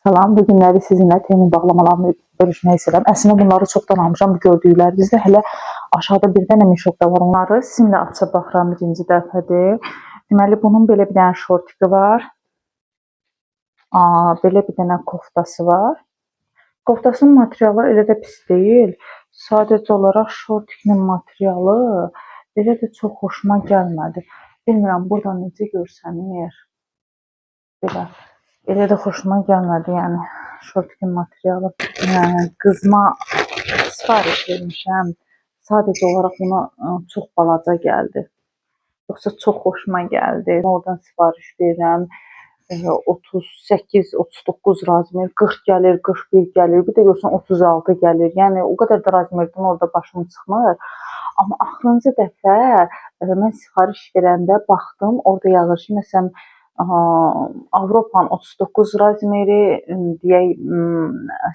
Salam, bu günləri sizinlə Temu bağlamalarını bölüşmək istəyirəm. Əslində bunları çoxdan almışam, bu gördüklərinizdə hələ aşağıda bir dənə mişok da var. Onları sizinlə açıb baxıram birinci dəfədir. Deməli, bunun belə bir dənə şortiki var. Belə bir dənə koftası var. Koftasının materialı elə də pis deyil. Sadəcə olaraq şortikinin materialı elə də çox xoşuma gəlmədi. Bilmirəm, buradan necə görsənir. Belə. Elə də xoşuma gəlmədi, yəni şortikin materialı. Yəni, qızma sifariş vermişəm. Sadəcə olaraq buna çox balaca gəldi. Yoxsa çox xoşuma gəldi. Oradan sifariş verirəm. 38, 39 razmer, 40 gəlir, 41 gəlir, bir də görsən 36 gəlir. Yəni o qədər də razmerdən orada başım çıxmır. Amma axırıncı dəfə mən sifariş verəndə baxdım, orada yazır ki, məsələn, Avropanın 39 razmeri, deyək,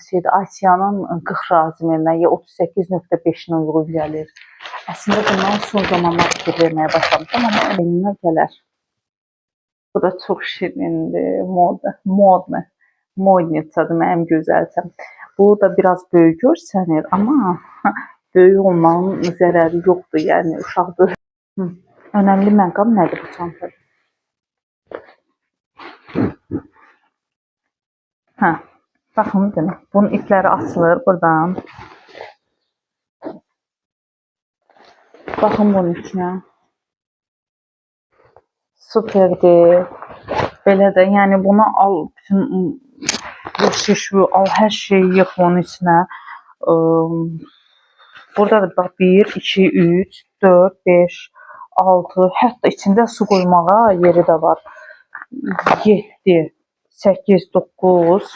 şeydə Asiyanın 40 razmerinə ya 38.5-nə uyğun gəlir. Əslində bundan son zamanlar fikir verməyə başlamışam, amma önümə gələr. Bu da çox şirindir, moda, modni, modnitsadır mənim gözəlçəm. Bu da biraz böyük görsənir, amma böyük olmağın zərəri yoxdur, yəni uşaq böyük. Önəmli məqam nədir bu çantada? Hə, baxın demək, bunun ipləri açılır buradan. Baxın bunun içinə. Superdir. Belə də, yəni bunu al, bütün rüşüşü, al, hər şeyi yığ bunun içinə. Burada da bax 1, 2, 3, 4, 5, 6, hətta içində su qoymağa yeri də var. 7, 8, 9,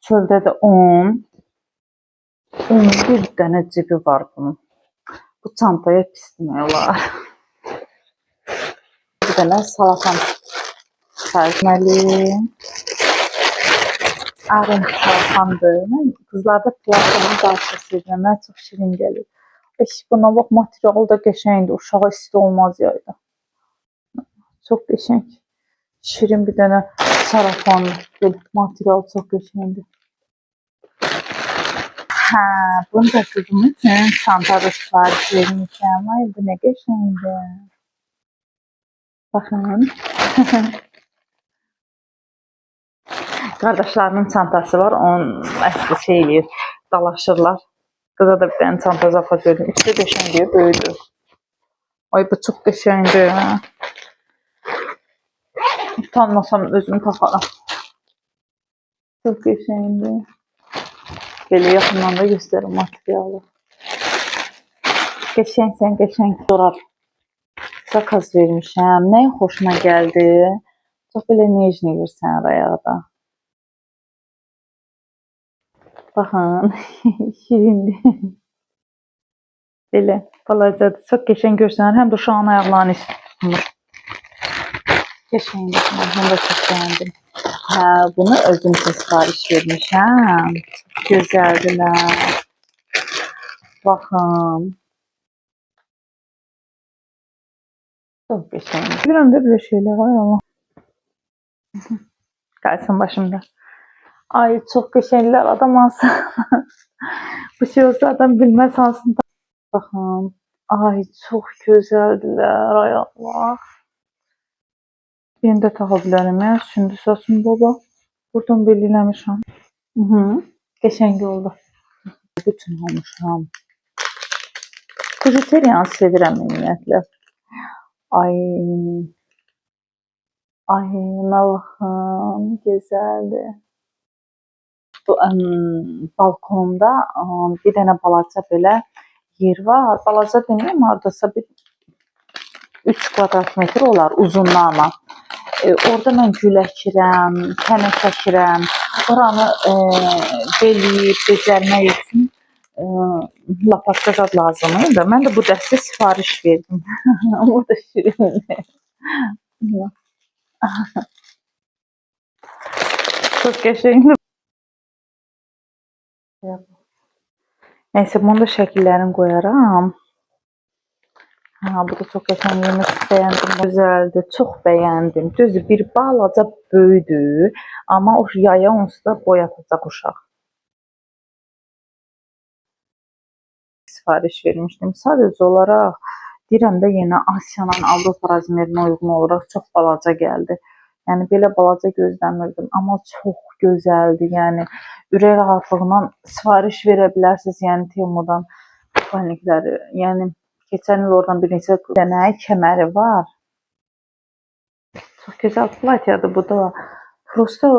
çöldə də 10, 11 dənə cibi var bunun. Bu çantaya pis demək olar. Bir dənə salafan sərməli. Ağ salafandır. Mən qızlarda plastikini daha çox sevirəm. Mənə çox şirin gəlir. Eş, buna bax, materialı da qəşəngdir. Uşağa isti olmaz yayda. Çox qəşəng. Şirin bir dənə sarafandır. Belə material çox qəşəngdir. Hə, bunu da qızım üçün çantada sifariş vermişəm. Ay, bu nə qəşəngdir. Baxın. Qardaşlarının çantası var, onun əsli şey eləyir, dalaşırlar. Qıza da bir dənə çanta zakaz verdim. İçi də qəşəngdir, böyüdür. Ay, bu çox qəşəngdir. Utanmasam özümü taxaram. Çox qəşəngdir. Belə yaxından da göstərim materialı. Qəşəngsən, qəşəng corab. Zakaz vermişəm. Nəyin xoşuma gəldi? Çox belə nejni görsənir ayaqda. Baxın, şirindir. Belə, balacadır. Çox qəşəng görsənir. Həm də uşağın ayaqlarını isti tutmur. Qəşəngdir. Bunu da çox bəyəndim. Hə, bunu özüm üçün sifariş vermişəm. Çox gözəldirlər. Baxın. Çox qəşəngdir. Bilirəm də belə şeylər var, Allah. Qalsın başımda. Ay, çox qəşənglər, adam alsın. Bu şey olsa adam bilməz hansını. Baxın. Ay, çox gözəldirlər. Ay Allah. Birini də taxa bilərəm. Yəni, sündü saçım baba. Buradan belə eləmişəm. Qəşəng oldu. Bütün almışam. Bijuteriyanı sevirəm ümumiyyətlə. Ay, ay, buna baxın, gözəldir. Bu balkonumda bir dənə balaca belə yer var. Balaca deməyim, hardasa bir 3 kvadrat metr olar uzunluğuna. Orada mən gül əkirəm, tənək əkirəm. Oranı beləyib, becərmək üçün lapatka zad lazım idi. Mən də bu dəsti sifariş verdim. O da şirindir. Çox qəşəngdir. Neyse, bunu da şəkillərini qoyaram. Hə, bu da çox qəşəng, yemək bəyəndim. Gözəldir, çox bəyəndim. Düzdür, bir balaca böyüdür, amma o yaya onsuz da boyatacaq uşaq. Sifariş vermişdim. Sadəcə olaraq deyirəm də yenə Asiyanın Avropa razmerinə uyğun olaraq çox balaca gəldi. Yəni belə balaca gözləmirdim, amma çox gözəldir. Yəni ürək rahatlığından sifariş verə bilərsiniz, yəni Temudan kupanikləri. Yəni keçən il oradan bir neçə dənə kəməri var. Çox gözəl platyadır bu da. Prosta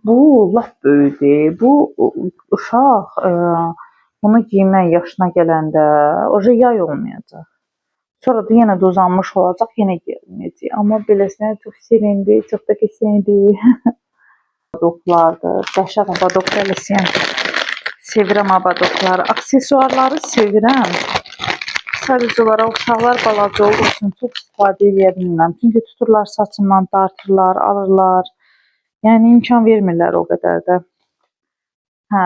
bu lap böyüdür. Bu uşaq bunu geymək yaşına gələndə oje yay olmayacaq. Sonra da yenə də uzanmış olacaq, yenə geyilməyəcək. Amma beləsinə çox şirindir, çox da qəşəngdir. Abadoklardır. Dəhşət abadok dəlисiyəm. Sevirəm abadokları. Aksesuarları sevirəm. Sadəcə olaraq uşaqlar balaca olduğu üçün çox istifadə edə bilmirəm. Çünki tuturlar saçımdan, dartırlar, alırlar. Yəni imkan vermirlər o qədər də. Hə,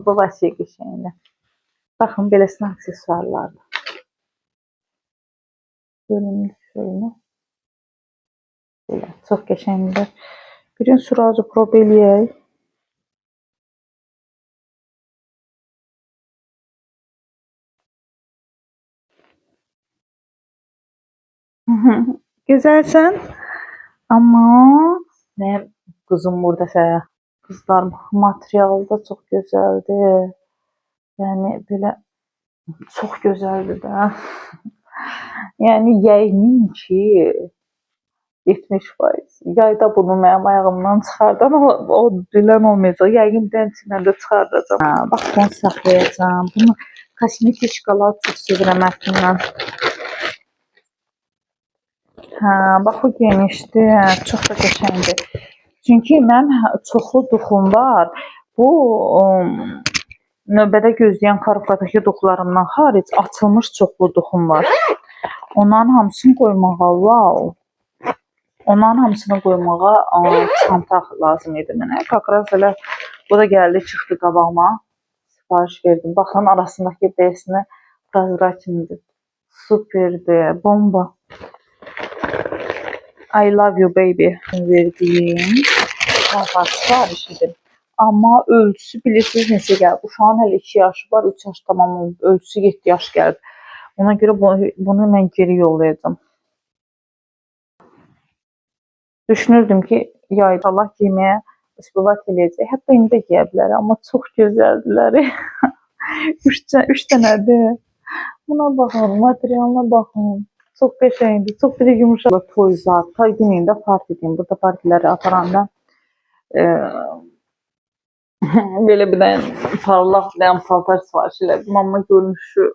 bu vəsiyə qəşəngdir. Baxın, beləsinə aksesuarlardır. Görünür şöyle. Belə, çox qəşəngdir. Birini suraca prob eləyək. Gözəlsən. Amma mənim qızım burada sənə. Qızlar, materialı da çox gözəldir. Yəni belə çox gözəldir də. Yəni yəqin ki 70%. Yayda bunu mənim ayağımdan çıxardan o bilən olmayacaq. Yəqin bir dənə çiməndə çıxardacağam. Hə, bax bunu saxlayacağam. Bunu kosmetikalar çox sevirəm ətindən. Hə, bax bu genişdir, çox da qəşəngdir. Çünki mənim çoxlu duxum var. Bu növbədə gözləyən karobkadakı duxlarımdan xaric açılmış çoxlu duxum var. Onların hamısını qoymağa, wow. Onların hamısını qoymağa çanta lazım idi mənə. Kakraz elə bu da gəldi, çıxdı qabağıma. Sifariş verdim. Baxın, arasındakı beləsinə prozraçındır. Superdir, bomba. I love you baby verdiyim paltar sifariş idim. Amma ölçüsü bilirsiniz neçə gəlib? Uşağın hələ 2 yaşı var, 3 yaş tamam olub. Ölçüsü 7 yaş gəlib. Ona görə bunu mən geri yollayacağam. Düşünürdüm ki, yayda Allah geyməyə isbilat eləyəcək. Hətta indi də geyə bilərəm, amma çox gözəldilər. 3 dənədir. Buna baxın, materialına baxın. Çox qəşəngdir, çox belə yumuşaq. Toy zat, toy deməyim də parti deyim. Burada partiləri aparanda belə bir dənə parlaq bir dənə paltar sifariş elədim, amma görünüşü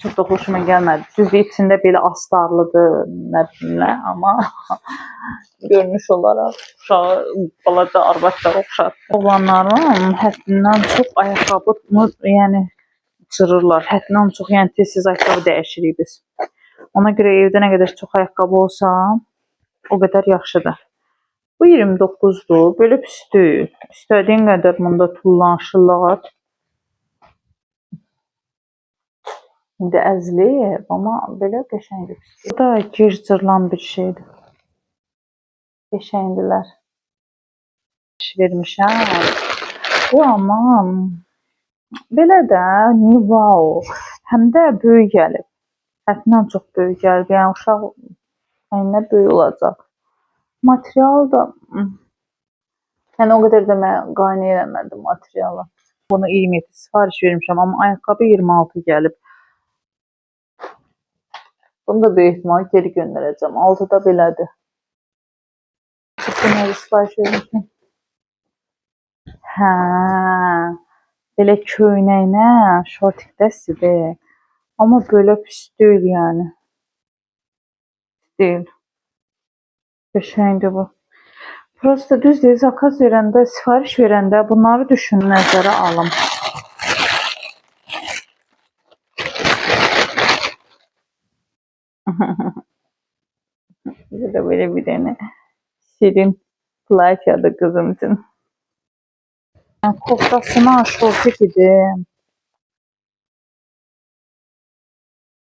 çox da xoşuma gəlmədi. Düzdür, içində belə astarlıdır, nə bilim nə, amma görünüş olaraq uşağı balaca arvadlara oxşatdı. Oğlanlarım həddindən çox ayaqqabını, yəni cırırlar. Həddindən çox, yəni tez-tez ayaqqabı dəyişirik biz. Ona görə evdə nə qədər çox ayaqqabı olsa, o qədər yaxşıdır. Bu 29-dur. Belə pis deyil. İstədiyin qədər bunda tullan, şıllat. İndi əzilib, amma belə qəşəngdir. Bu da gir cırılan bir şeydir. Qəşəngdirlər. Vermişəm. Bu amma belə də wow. Həm də böyük gəlib. Həddindən çox böyük gəlib. Yəni uşaq əyninə böyük olacaq. Material da yəni o qədər də mən qane eləmədim materialı. Bunu 27 sifariş vermişəm, amma ayaqqabı 26 gəlib. Bunu da böyük ehtimal geri göndərəcəm. 6-da belədir. Bunu sifariş vermişəm. Hə, belə köynəklə şortik dəstidir. Amma belə pis deyil yəni. Pis deyil. Qəşəngdir bu. Prosta düz deyil, zakaz verəndə, sifariş verəndə bunları düşün, nəzərə alın. Bu da belə bir dənə şirin platyadır qızım üçün. Yəni, koftasına şortik idi.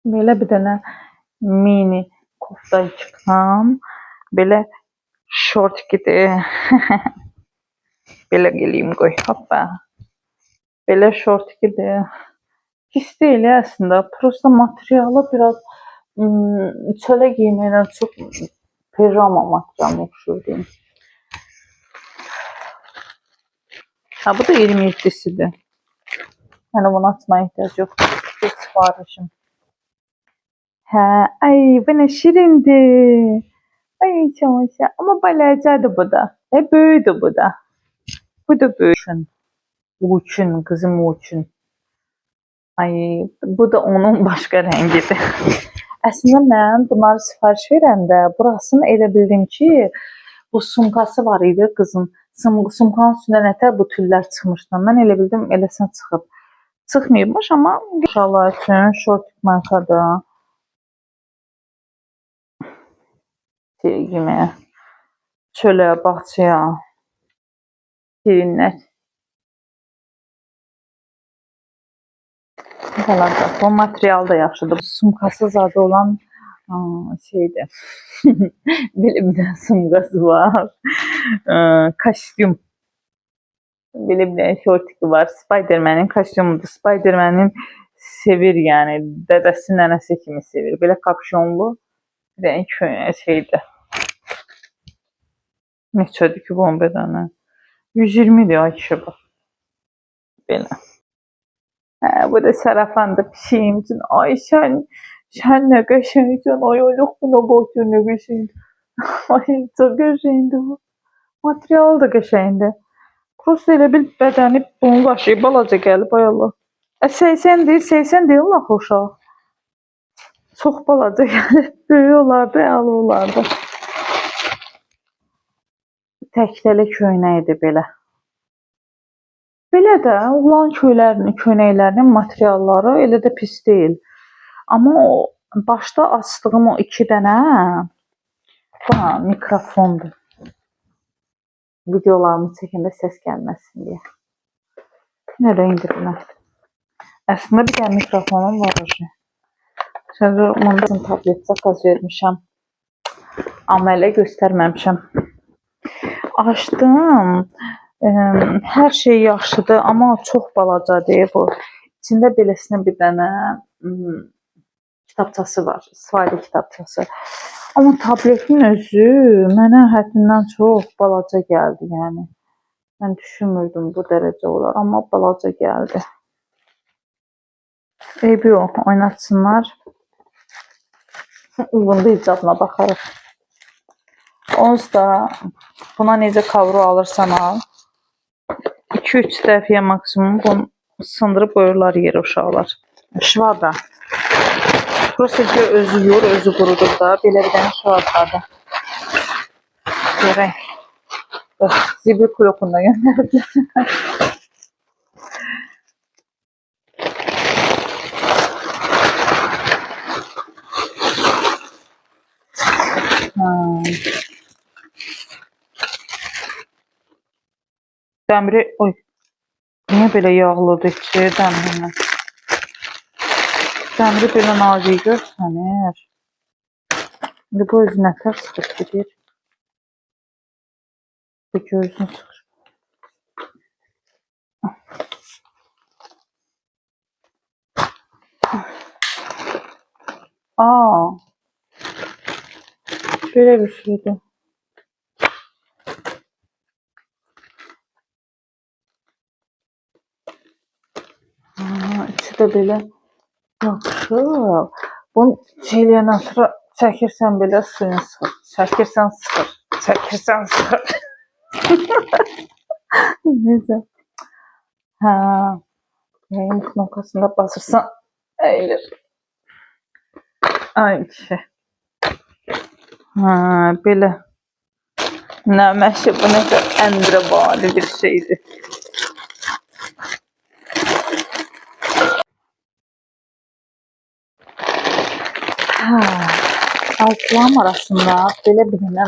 Belə bir dənə Mini koftacıqdan belə şortikidir. Belə geleyim qoy. Hoppa. Belə şortikidir. Pis deyil əslində. Prosta materialı biraz çölə giyməkdən çox pijama materialına oxşuyur deyim. Ha, bu da 27-sidir. Yəni bunu açmaya ehtiyac yoxdur. Bir sifarişim. Hə, ay bu nə şirindir. Ay çamaşır. Amma balacadır bu da. Böyüdür bu da. Bu da böyük. Uçun, qızım uçun. Ay, bu da onun başqa rəngidir. Əslində mən bunları sifariş verəndə burasını elə bildim ki, bu sumkası var idi qızın. Sumkanın üstündə nətər bu tüllər çıxmışdı. Mən elə bildim eləsinə çıxıb. Çıxmayıbmış, amma uşaqlar üçün şortik markadır. Giyməyə. Çölə, bağçaya. Şirinlər. Balaca. Bu material da yaxşıdır. Sumkası zadı olan şeydir. Belə bir dənə sumkası var. Kostyum. Belə bir dənə şortiki var. Spiderman'in kostyumudur. Spiderman'in sevir yəni. Dədəsi, nənəsi kimi sevir. Belə kapşonlu bir dənə köynək şeydir. Neçədir ki bunun bədəni? 120-dir ay kişi bax. Belə. Hə, bu da sarafandır pişiyim üçün. Ay sən nə qəşəngsən. Ay Allah buna bax nə qəşəngdir. Ay çox qəşəngdir bu. Materialı da qəşəngdir. Prosta elə bil bədəni bunun başı balaca gəlib ay Allah. 80-dir, 80 deyil axı uşaq. Çox balaca gəlib. Böyük olardı, əla olardı. Təktəli köynəkdir belə. Belə də oğlan köynəklərinin materialları elə də pis deyil. Amma o başda açdığım o iki dənə mikrofondur. Videolarımı çəkəndə səs gəlməsin deyə. Nə rəngdir bu? Əslində bir dənə mikrofonum var. Şimdi bundan tablet zakaz vermişəm. Amma elə göstərməmişəm. Açdım. Hər şey yaxşıdır, amma çox balacadır bu. İçində beləsinə bir dənə kitabçası var, istifadə kitabçası. Amma tabletin özü mənə həddindən çox balaca gəldi, yəni. Mən düşünmürdüm bu dərəcə olar, amma balaca gəldi. Eybi yox, oynatsınlar. Bunda icabına baxarıq. Onsuz da buna necə kavru alırsan al. 2-3 dəfəyə maksimum bunu sındırıb qoyurlar yerə uşaqlar. Şvabra. Prosta ki, özü yuyur, özü qurudur da. Belə bir dənə şvabradır. Görək. Zibil kulokunda göndəriblər. Dəmiri, oy, niyə belə yağlıdır içi dəmirini? Dəmiri belə nazik görsənir. İndi bu özü nətər çıxıb gedir? Bu gözünü çıxır. Aa, belə bir şeydir. İçi də belə yapışıb. Bunu eləyəndən sonra çəkirsən belə suyunu sıxır. Çəkirsən sıxır. Çəkirsən sıxır. Neyse. Hə. Yayın knopkasında basırsan əyilir. Ay kişi. Hə, belə. Nə məşə bu nəsə əndrəbali bir şeydir. Hə, altılarım arasında belə bir dənə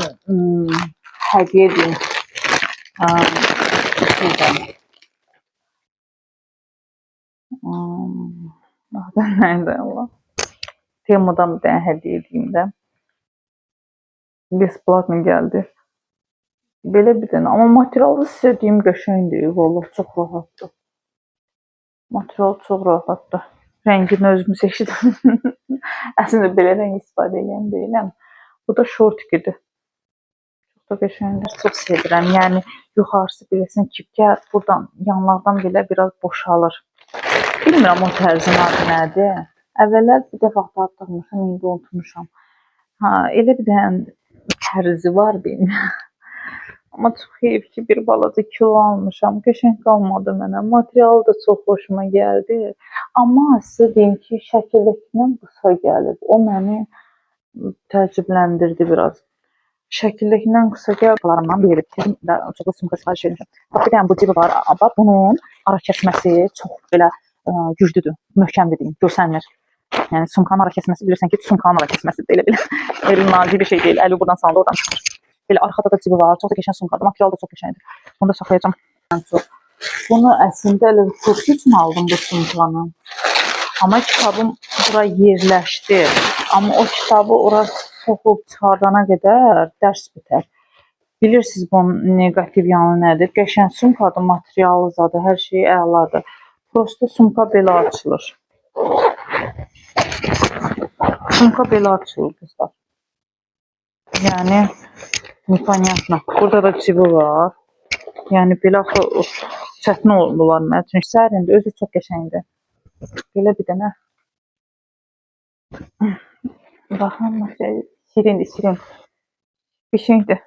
hədiyyə deyim. Şeydən. Adı nədir Allah? Temudan bir dənə hədiyyə edeyim də. Besplatno gəldi. Belə bir dənə. Amma materialı sizə deyim qəşəngdir. Vallahi çox rahatdır. Material çox rahatdır. Rəngini özüm seçdim. Əslində belə rəng istifadə edən deyiləm. Bu da şortikidir. Çox da qəşəngdir. Çox sevirəm. Yəni yuxarısı biləsən kipkə buradan yanlardan belə biraz boşalır. Bilmirəm o tərzin adı nədir. Əvvəllər bir dəfə axtarmışam, indi unutmuşam. Ha, elə bir dənə tərzi var benim. Amma çox heyf ki, bir balaca kilo almışam. Qəşəng qalmadı mənə. Materialı da çox xoşuma gəldi. Amma sizə deyim ki, şəkildəkindən qısa gəlib. O məni təəccübləndirdi biraz. Şəkildəkindən qısa gəlib. Biri. Çoxlu sumka sifariş vermişəm. Bax, bir dənə bu cibi var. Bax, bunun ara kəsməsi çox belə güclüdür, möhkəmdir deyim, görsənmir. Yəni sumkanın ara kəsməsi bilirsən ki, sumkanın ara kəsməsidir. Elə belə elə nazik bir şey deyil. Əli buradan saldı, oradan çıxır. Belə arxada da cibi var. Çox da qəşəng sumkadır. Material da çox qəşəngdir. Bunu da saxlayacağam. Bunu əslində elə kursu üçün aldım bu sumkanı. Amma kitabım bura yerləşdi. Amma o kitabı ora soxub çıxardana qədər dərs bitər. Bilirsiniz bunun neqativ yanı nədir? Qəşəng sumkadır, materialı zadı, hər şey əladır. Prosto sumka belə açılır. Sumka belə açılır qızlar. Yəni neponyatno. Burada da cibi var. Yəni belə axı çətin oldular mənə. Çünki sərindir, özü çox qəşəngdir. Belə bir dənə. Baxın, şirindir, şirin. Qəşəngdir.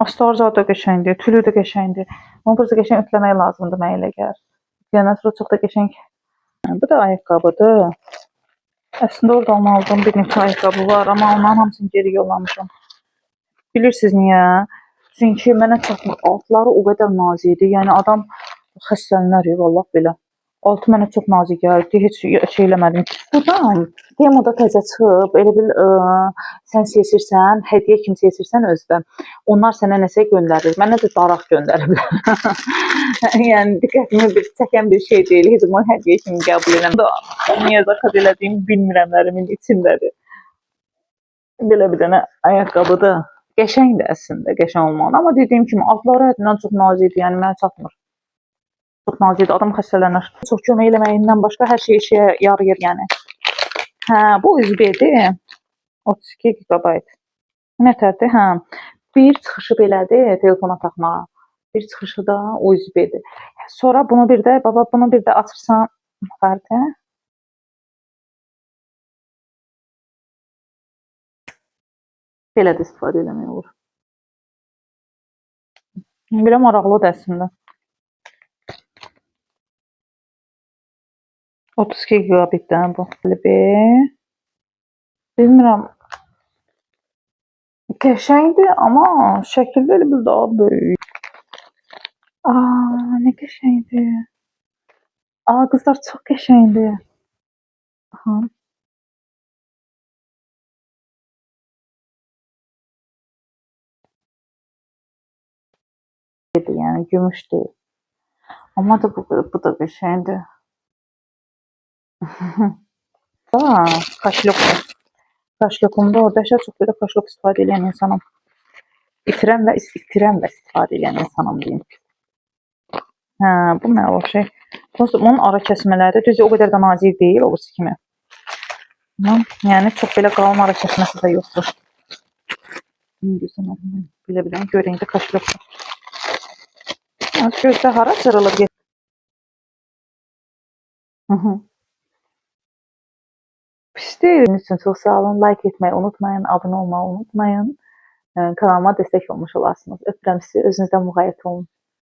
Astar da qəşəngdir, tülü də qəşəngdir. Onu burası qəşəng ütləmək lazımdır mənə elə gəlir. Ütləndən sonra çox da qəşəng. Bu da ayaqqabıdır. Əslində oradan aldığım bir neçə ayaqqabı var, amma onların hamısını geri yollamışam. Bilirsiniz niyə? Çünki mənə çatmır. Altları o qədər nazik idi. Yəni adam xəstələnər, vallah belə. Altı mənə çox nazik gəldi. Heç şey eləmədim. Bu da Temuda təzə çıxıb. Elə bil sən seçirsən, hədiyyə kimi seçirsən özdə. Onlar sənə nəsə göndərir. Mənə də daraq göndəriblər. Yəni diqqətimi bir çəkən bir şey deyil. Heç bunu hədiyyə kimi qəbul eləməm. Niyə zakaz elədiyimi bilmirəmlərimin içindədir. Belə bir dənə ayaqqabıdır. Qəşəngdir əslində, qəşəng olmalı. Amma dediyim kimi altları həddindən çox nazikdir, yəni mənə çatmır. Çox nazikdir, adam xəstələnir. Çox kömək eləməyindən başqa hər şey işə yarayır yəni. Hə, bu USB-dir. 32 GB. Nətərdir? Hə. Bir çıxışı belədir telefona taxmağa. Bir çıxışı da USB-dir. Sonra bunu bir də, baba bunu bir də açırsan, fərqi. Belə də istifadə eləmək olur. Belə maraqlıdır əslində. 32 GB-dən bu. Bilmirəm. Qəşəngdir, amma şəkildə elə bil daha böyük. Aa, nə qəşəngdir. Aa, qızlar çox qəşəngdir. Aha. Yəni gümüş deyil. Amma da bu da qəşəngdir. Aa, kaşlok. Kaşlokumda o dəhşət çox belə kaşlok istifadə edən insanam. İtirən və istifadə edən insanam deyim. Hə, bu nə o şey? Onun ara kəsmələri düzü o qədər də nazik deyil, o birisi kimi. Yəni çox belə qalın ara kəsməsi də yoxdur. Gözləmədim. Belə bir dənə görəndə kaşlokdur. Gözdə hara cırılıb get. Pis deyil. Üçün çox sağ olun. Like etməyi unutmayın, abunə olmağı unutmayın. Kanalıma destek olmuş olarsınız. Öpürəm sizi. Özünüzdən müğayət olun.